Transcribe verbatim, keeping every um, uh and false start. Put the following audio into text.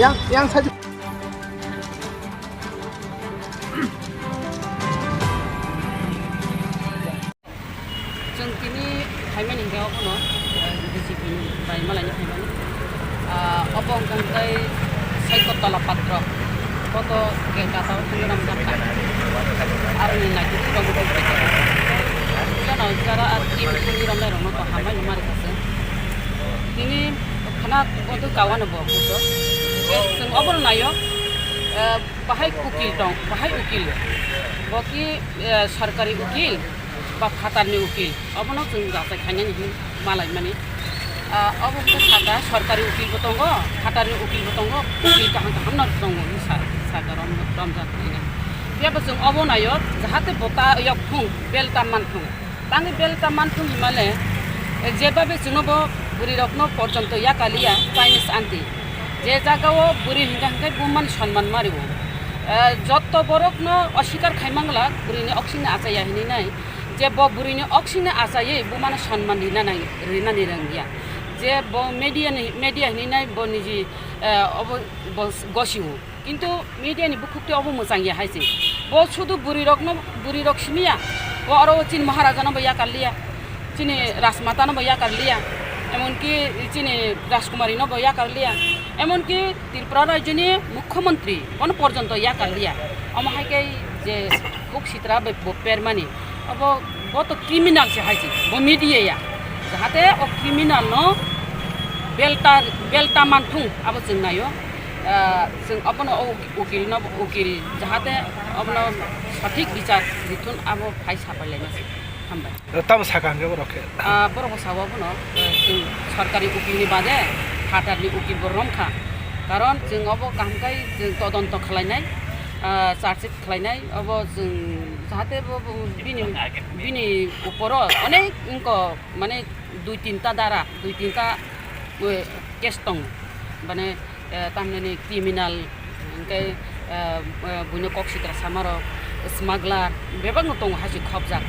Yang, yang saja. Chwng tini phaimani hwnkhe obono, eh, B J P ni bai malaini phaimani. Ah, obo hwnkhe tei Saikotala Patro, bo to Kolkata o thangwi romjak kha. Aroni naitugwi romwi tongkha. Jono jara ar team thangwi romnai rokno to hambai no mari kha se. Tini khana bodo kawano bo bujo. Hwnkhe chwng obono naio, eh, bahai ukil tong, bahai ukil. Bo ki, eh, sarkari ukil. Ba phatarni ukil, obono chwng jachai khainani hin malaimani. Ah, obo wngkha saka, sorkari ukilbo tongo, phatarni ukilbo tongo, ukil kaham kahamno tongo hinwi sa-, saka rom-, romjak khaina. Phiya bo chwng obo naio, jahate bo ta yokthung, bel ta manthung. Tangwi bel ta manthung hinmale, eh, jebabe chwngno bo bwrwirokno porjonto yakaliya, Chinese aunty. Je jagao bwrwi hinkha hinkhai bumani sonman mario. Eh, jotto borokno osikar khaimangla, bwrwini oksingni achaiya hinwi nai. Je bo bwrwini oksingni achaiwi bumano sonman rina nang-, rinani rwngya. Je bo media ni, media hinwi nai bo niji, eh, obo bo gosio. Kintu media ni bukhuk tei obo mwchangya hai se. Bo sudu bwrwirokno, bwrwirok simiya. Bo oro chini Maharaja no bo yakar liya. Chini Rajmata no bo yakar liya. Emonki chini Rajkumari no bo yakar liya. Emonki Tripura rajyoni mukhyamantri bono porjonto yakar liya. Omo hai khe je khuk sitra bai bo permani. Obo, bo to criminal se hai se, bo media ya. Jahate o criminal no belta, belta manthung abo chwng naio. Ah, chwng obono o ukil no, ukil jahate obono sothik bichar rithun abo phai sapai laina se. Hambai. Tamo saka hwnkhe borok khe? Ah, borok bo sao abono, eh, chwng sorkari ukil ni baje phatar ni ukil bo romkha. Karon chwng obo kaham khai chwng todonto khlainai, ah, charge sheet khlainai, obo chwng jahate bo, bo bini, bini uporo onek wngko, mane dui tinta dara, dui tinta, eh, case tong, mane, eh, tamnani criminal, hwnkhe, eh, eh, buino kok sitra samarok, smuggler, bebakno tongo hai se khopjak.